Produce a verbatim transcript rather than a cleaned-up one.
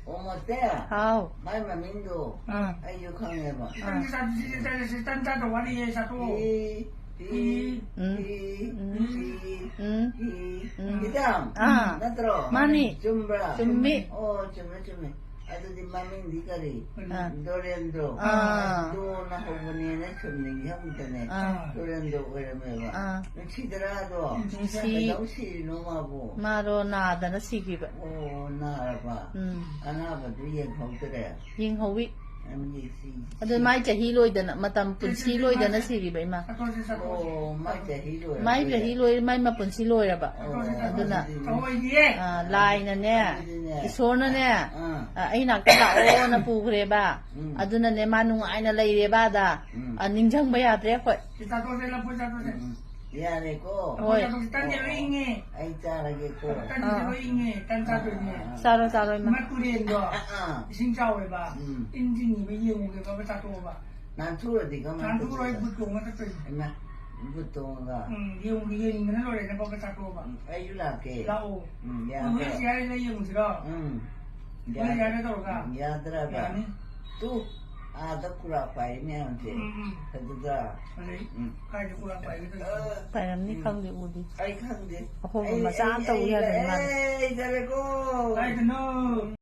ꯑꯣ, ꯃꯣꯇꯦ꯫ ꯍꯥꯎ꯫ ꯃꯥꯏ ꯃꯃꯤꯡꯗꯣ ꯑꯥ꯫ ꯑꯩꯁꯨ ꯈꯪꯉꯦꯕ꯫ ꯇꯟ ꯆꯥ-, ꯁꯤ, ꯁꯤ, ꯁꯤ, ꯁꯤ, ꯇꯟ ꯆꯥꯗꯧ ꯋꯥꯠꯂꯤꯌꯦ, ꯆꯥꯊꯣꯛꯑꯣ꯫ ꯐꯤ, ꯐꯤ, ꯎꯝ꯫ ꯐꯤ, ꯎꯝ꯫ ꯐꯤ, ꯎꯝ꯫ ꯐꯤ꯫ ꯎꯝ꯫ ꯏꯆꯝ, ꯑꯥ꯫ ꯅꯠꯇ꯭ꯔꯣ? ꯃꯥꯅꯤ꯫ ꯆꯨꯝꯕ꯭ꯔꯥ? ꯆꯨꯝꯃꯤ꯫ ꯑꯣ, ꯆꯨꯝꯃꯦ, ꯆꯨꯝꯃꯦ꯫ ꯑꯗꯨꯗꯤ ꯃꯃꯤꯡꯗꯤ ꯀꯔꯤ? ꯑꯥ꯫ ꯗꯣꯔꯦꯟꯗ꯭ꯔꯣ꯫ ꯑꯥ꯫ ꯗꯣꯅ ꯍꯧꯕꯅꯦꯅ ꯁꯨꯝ ꯅꯤꯡꯁꯤꯡꯕꯗꯅꯦ, ꯑꯥ꯫ ꯗꯣꯔꯦꯟꯗ꯭ꯔꯣ ꯑꯣꯏꯔꯝꯃꯦꯕ꯫ ꯑꯥ꯫ ꯅꯨꯡꯁꯤꯗ꯭ꯔꯥ ꯑꯗꯣ? ꯅꯨꯡꯁꯤ꯫ ꯀꯩꯗꯧ ꯁꯤꯔꯤꯅꯣ ꯃꯥꯕꯨ? ꯃꯥꯗꯣ ꯅꯥꯗꯅ ꯁꯤꯈꯤꯕ꯫ ꯑꯣ, ꯅꯥꯔꯕ? ꯎꯝ꯫ ꯑꯅꯥꯕꯗꯨ ꯌꯦꯡꯍꯧꯗ꯭ꯔꯦ? ꯌꯦꯡꯍꯧꯋꯤ꯫ ꯅꯪꯒꯤ ꯁꯤ-, ꯑꯗꯨ ꯁꯤ- ꯃꯥꯏ ꯆꯍꯤ ꯂꯣꯏꯗꯅ, ꯃꯇꯝ ꯄꯨꯟꯁꯤ ꯂꯣꯏꯗꯅ ꯁꯤꯔꯤꯕ ꯏꯃꯥ꯫ ꯑꯣ, ꯃꯥꯏ ꯆꯍꯤ ꯂꯣꯏꯔꯕ? ꯃꯥꯏ ꯆꯍꯤ ꯂꯣꯏ, ꯃꯥꯏ ꯃꯄꯨꯟꯁꯤ ꯂꯣꯏꯔꯕ꯫ ꯑꯣ, ꯑꯗꯨꯅ, ꯑꯗꯨꯗꯤ ꯑꯥ, ꯂꯥꯏꯅꯅꯦ, ꯑꯗꯨꯗꯤꯅꯦ꯫ ꯏꯁꯣꯔꯅꯅꯦ, ꯑꯥ꯫ ꯑꯥ, ꯑꯩ ꯅꯥꯛꯇ ꯂꯥꯛꯑꯣꯅ ꯄꯨꯈ꯭ꯔꯦꯕ꯫ ꯎꯝ꯫ ꯑꯗꯨꯅꯅꯦ ꯃꯥ ꯅꯨꯡꯉꯥꯏꯅ ꯂꯩꯔꯦꯕ ꯑꯗ꯫ ꯎꯝ꯫ ꯑꯥ, ꯅꯤꯡꯁꯤꯡꯕ ꯌꯥꯗ꯭ꯔꯦ ꯑꯩꯈꯣꯏ꯫ ꯁꯤ ꯆꯥꯊꯣꯛꯑꯁꯦ, ꯂꯐꯨ ꯆꯥꯊꯣꯛꯑꯁꯦ꯫ ꯎꯝ, ꯎꯝ꯫ ꯌꯥꯔꯦꯀꯣ꯫ ꯍꯣꯏ꯫ ꯂꯐꯨ ꯆꯥꯊꯣꯛꯑꯁꯦ, ꯇꯟꯗꯤ ꯂꯣꯏ ꯏꯪꯉꯦ꯫ ꯑꯩ ꯆꯥꯔꯒꯦꯀꯣ꯫ ꯇꯟꯗꯤ ꯑꯥ꯫ ꯂꯣꯏ ꯏꯪꯉꯦ, ꯇꯟ ꯆꯥꯗꯣꯏꯅꯦ꯫ ꯑꯥ, ꯑꯥ, ꯑꯥ꯫ ꯆꯥꯔꯣ, ꯆꯥꯔꯣ, ꯏꯃꯥ꯫ ꯏꯃꯥ ꯇꯨꯔꯦꯟꯗꯣ ꯑꯥ, ꯑꯥ꯫ ꯏꯁꯤꯡ ꯆꯥꯎꯋꯦꯕ꯫ ꯎꯝ꯫ ꯏꯟ ꯆꯤꯡꯉꯤꯕ ꯌꯦꯡꯉꯨꯒꯦ, ꯕꯕꯥ ꯆꯥꯊꯣꯛꯑꯣꯕ꯫ ꯅꯥꯟꯊꯣꯛꯑꯗꯤ ꯀꯃꯥꯏꯅ ꯅꯥꯟꯊꯣꯛꯑꯔꯣꯏ, ꯇꯧꯗꯣꯏꯕ? ꯕꯨꯠ ꯇꯣꯡꯉ ꯆꯠꯇꯣꯏꯅꯦ꯫ ꯏꯃꯥ, ꯕꯨꯠ ꯇꯣꯡꯉꯒ? ꯎꯝ, ꯌꯦꯡꯉꯨꯒꯦ, ꯌꯦꯡꯅꯤꯡꯕꯅ ꯂꯣꯏꯔꯦꯅꯦ, ꯕꯕꯥ ꯆꯥꯊꯣꯛꯑꯣꯕ꯫ ꯎꯝ, ꯑꯩꯁꯨ ꯂꯥꯛꯀꯦ꯫ ꯂꯥꯛꯑꯣ꯫ ꯎꯝ, ꯌꯥꯗ꯭ꯔꯥ? ꯍꯧꯖꯤꯛ ꯌꯥꯏ, ꯂꯩ ꯌꯦꯡꯉꯨꯁꯤꯔꯣ? ꯎꯝ, ꯍꯣꯏ, ꯌꯥꯗ꯭ꯔꯥ? ꯌꯥꯔꯦ ꯇꯧꯔꯒ꯫ ꯎꯝ, ꯌꯥꯗ꯭ꯔꯕ? ꯌꯥꯅꯤ꯫ ꯇꯨ, ꯑꯥꯗ ꯈꯨꯔꯥꯛ ꯄꯥꯏꯔꯤ ꯃꯌꯥꯝꯁꯦ꯫ ꯎꯝ, ꯎꯝ꯫ ꯑꯗꯨꯗ꯫ ꯑꯗꯩ ꯎꯝ꯫ ꯀꯥꯏꯗ ꯈꯨꯔꯥꯛ ꯄꯥꯏꯒꯦ ꯇꯧꯔꯤꯁꯦ? ꯑ, ꯄꯥꯏꯔꯝꯅꯤ, ꯎꯝ꯫ ꯈꯪꯗꯦ, ꯎꯗꯦ꯫ ꯑꯩ ꯈꯪꯗꯦ꯫ ꯑꯍꯣꯡꯕ ꯑꯩ, ꯃꯆꯥ ꯑꯩ, ꯑꯃ ꯇꯧ ꯑꯩ, ꯌꯥꯗꯕ ꯃꯥꯜꯂꯦ꯫ ꯑꯩ ꯆꯠꯂꯦꯀꯣ꯫ ꯀꯥꯏꯗꯅꯣ?